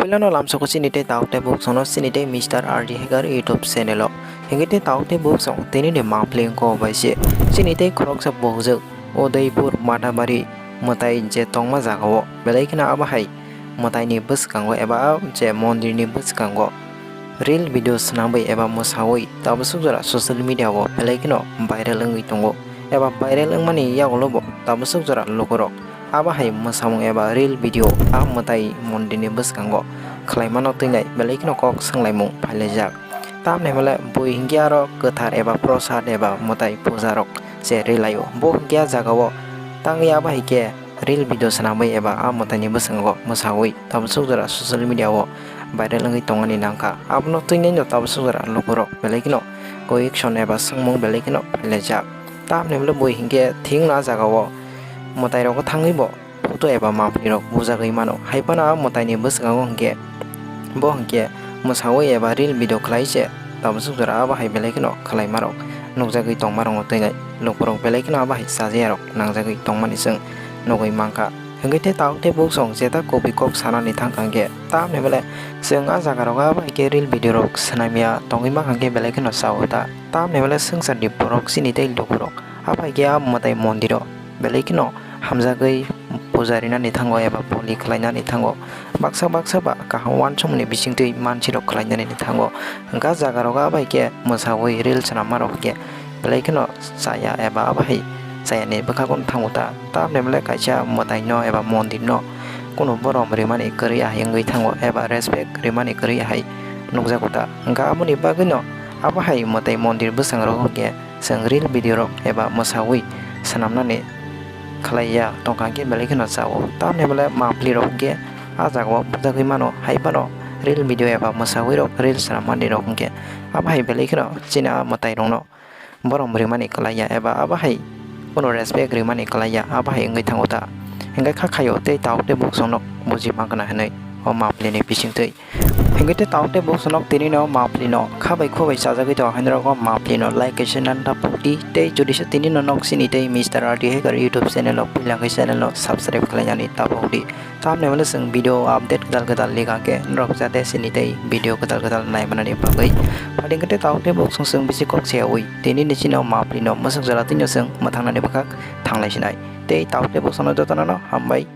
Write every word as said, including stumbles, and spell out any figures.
Puilano lamsoko chini tei tauk tei buksongno chini tei Mister R D Hacker YouTube channel o. Hingke tei tauk tei buksong tini ni mangpli wngko bai se. Chini tei khoroksa bokjak Udaipur Matabari mwtai je tongma jaga o. Belai kheno abo hai mwtai ni bwskango eba a je mondir ni bwskango reel video swnamwi eba mwsawi tabaswk jora social media o belai kheno viral wngwi tongo. Eba viral wngmani yagulo bo tabaswk jora lukurok abo hai mwsamung eba reel video a mwtai mondir ni bwskango khlaimano twinai belai kheno kok swnglaimung phailaijak. Tamni hwnle bui hinkhe aro kwthar eba prosad eba mwtai puja rok se rwlaio. Bo hinkhe a jaga o tangwi abo hai khe reel video swnamwi eba a mwtai ni bwskango mwsawi tabaswk jora social media o viral wngwi tongmani nangkha. Abono twinai no tabaswk jora lukurok belai kheno question eba swngmung belai kheno phailaijak. Tamni hwnle bui hinkhe thikno a jaga o mwtai rogo thangwi bo photo eba mangpli rok bujagwi mano. Hai phano a mwtai ni bwskango hinkhe bo hinkhe mwsawi eba reel video khlai se tabaswk jora abo hai belai kheno khlaima rok nukjagwi tongma rok no twinai lukurok belai kheno abo hai chajakya rok nangjagwi tongmani chwng nugwi mankha. Hinkhe tei tauk tei buksong jeta kopi kok sanani thangkha hinkhe tamni belai chwng a jaga rogo abo hai khe reel video rok swnamya tongwi mankha hinkhe belai kheno chao ta. Tamni belai swngcharni borok chini tei lukurok abo hai khe a mwtai mondiro belai kheno hamjagwi puja rinani thango eba boli khlainani thango. Baksa baksa ba kaham uansukmani bisingtwi mansirok khlainani thango. Hwnkha jaga rogo abo hai khe mwsawi reel swnammarok khe belai kheno chaya eba abo hai chayani bwkhago thango ta. Tamni belai kaisa mwtaino eba mondirno kunu borom rimani kwrwi ahai wngwi thango eba respect rimani kwrwi ahai nukjago ta. Hwnkha aboni bagwino abo hai mwtai mondir bwskango rok hwnkhe chwng reel video rok eba mwsawi swnamnani khlaiya tongkha hwnkhe belai kheno chao. Tamni belai mangpli rok hwnkhe a jaga o bujagwi mano, hai phano reel video eba mwsawi rok reel swnam manwi rok hwnkhe abo hai belai kheno chini a mwtai rokno borom rimani khlaiya eba abo hai kunu respect rimani khlaiya abo hai wngwi thango ta. Hwnkhe kha khaio tei tauk tei buksong no buji mankha na hinwi o mangpli ni bisingtwi. Hingke tei tauk tei buksonok tini no mapli no kha bai khu bai chajagwi tongo, haino rogo mapli no like kaisa nan ta pokdi. Tei jodi se tini no nok sini tei Mister R D Hacker YouTube channel o puilangwi channel no subscribe khlainani ta pokdi. Tamni hwnle chwng video update kwtal kwtal lega khe norok jate sini tei video kwtal kwtal naimanani bagwi. Phaidi hingke tei tauk tei buksong chwng bisi kok se ui tini ni chini o mapli no mwswk jora tini no chwng mwthangnani bwkhak thanglai sinai. Tei tauk tei buksong no jotono no hambai.